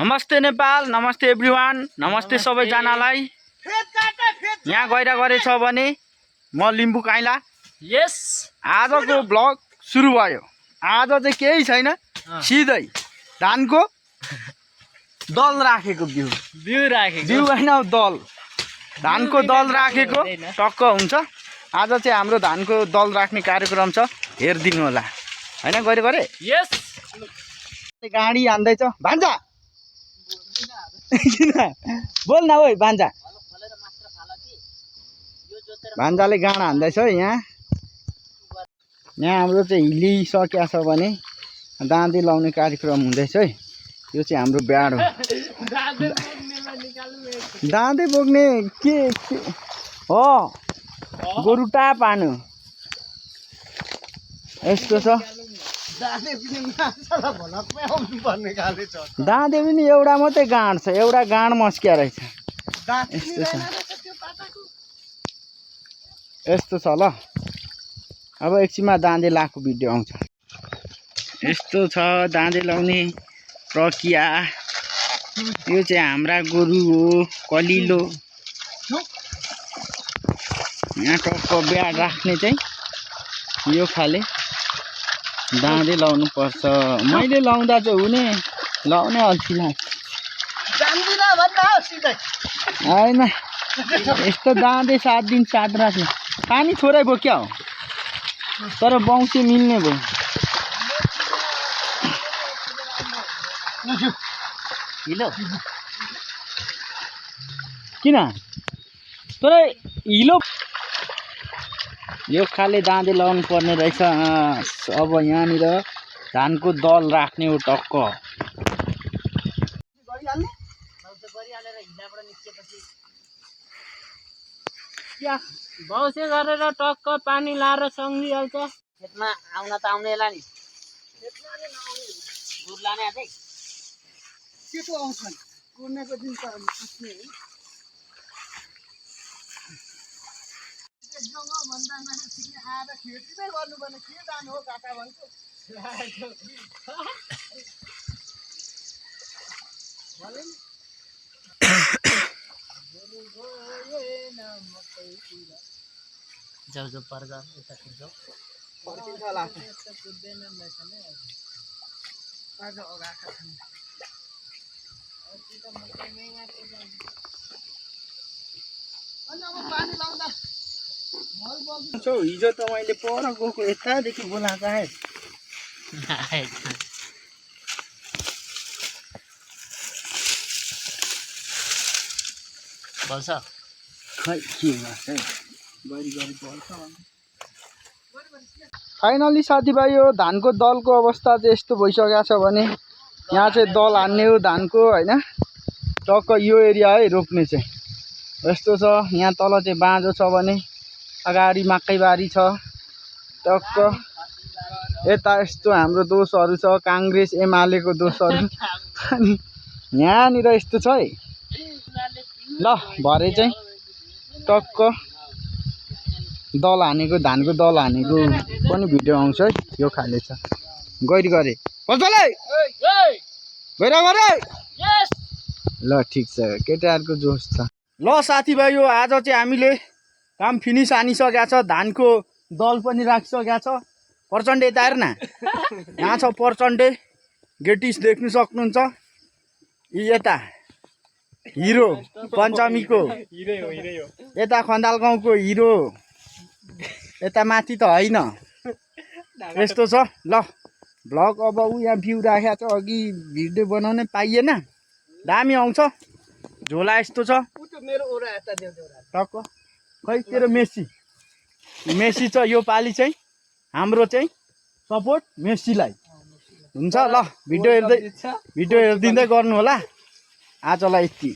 नमस्ते नेपाल, नमस्ते एभ्रिवान, नमस्ते सबैजनालाई। यहाँ गइरहेछ भने म लिम्बू काइला। यस, आजको ब्लग सुरु भयो। आज चाहिँ केही छैन, सिधै धानको दल राखेको बिउ हैन दल, धानको दल राखेको टक्क हुन्छ। आज चाहिँ हाम्रो धानको दल राख्ने कार्यक्रम छ, हेरिदिनु होला हैन। गरे यस, गाडी हान्दैछ भान्जा। किन बोल न ओइ भान्जा। भान्जाले गाडा हान्दैछ यहाँ हाम्रो चाहिँ हिलिसकेको छ भने दाँदे लाउने कार्यक्रम हुँदैछ है। यो चाहिँ हाम्रो ब्याड हो। दाँदे बोक्ने के हो, गोरु टाप हान्नु यस्तो छ। दाँदे पनि एउटा मात्रै गाँड छ, एउटा गाँड मस्किया रहेछ। यस्तो छ ल। अब एकछिनमा दाँदे लाएको भिडियो आउँछ। यस्तो छ दाँदे लाउने प्रक्रिया। यो चाहिँ हाम्रा गोरु हो, कलिलो। यहाँ टक्क ब्याड राख्ने चाहिँ यो खाले दाँदे लाउनु पर्छ। मैले लाउँदा चाहिँ हुने, लाउने अल्छी लाग्छ होइन। यस्तो दाँदे 7 दिन 7 राख्ने। पानी थोरै बोक्या हो तर बाउँसे मिल्ने भयो। हिलो किन तर हिलो यो खाले दाँदे लाउनु पर्ने रहेछ। अब यहाँनिर धानको दल राख्ने हो टक्क। बाउसे गरेर टक्क पानी लाएर सङ्गिहाल्छ। खेतमा आउन त आउनेला नि, दुध लाने अझै सेतो आउँछन् कुर्नेको दिन त पुस्ने हो। आएर खेतीमै गर्नुपर्ने के जानु हो काका भन्छु। जाऊ पर्दा यता कुद्छौ फर्किन्छ होला कुद्दैन आज अगाका छन्। हिजो त मैले पर गएको यतादेखि बोलाएको आएँ। बल्छ खै के गर्छ गरी बल्छ। फाइनली साथीभाइ यो धानको दलको अवस्था चाहिँ यस्तो भइसकेको छ भने यहाँ चाहिँ दल हान्ने हो धानको होइन। टक्क यो एरिया है रोप्ने चाहिँ यस्तो छ। यहाँ तल चाहिँ बाँझो छ भने अगाडि मकैबारी छ टक्क। यता यस्तो हाम्रो दोषहरू छ, काङ्ग्रेस एमालेको दोषहरू। अनि यहाँनिर यस्तो छ है ल। भरे चाहिँ टक्क दल हानेको, धानको दल हानेको पनि भिडियो आउँछ है। यो खाले छ गरे ल। ठिक छ, केटाहरूको जोस छ ल। साथीभाइ यो आज चाहिँ हामीले काम फिनिस हानिसकेका छ। धानको दल पनि राखिसकेका छ। प्रचण्ड यता हेर न, यहाँ छ प्रचण्डे। गेटिस देख्नु सक्नुहुन्छ। यता हिरो पञ्चमीको, यता खन्दाल गाउँको हिरो, यता माथि त होइन। यस्तो छ ल ब्लग। अब यहाँ भ्यू राखेको छ, अघि भिडियो बनाउनै पाइएन। दामी आउँछ झोला यस्तो छ टक्क। खै तेरो मेसी छ यो पालि चाहिँ। हाम्रो चाहिँ सपोर्ट मेसीलाई हुन्छ ल। भिडियो हेरिदिँदै गर्नु होला। आजलाई यति।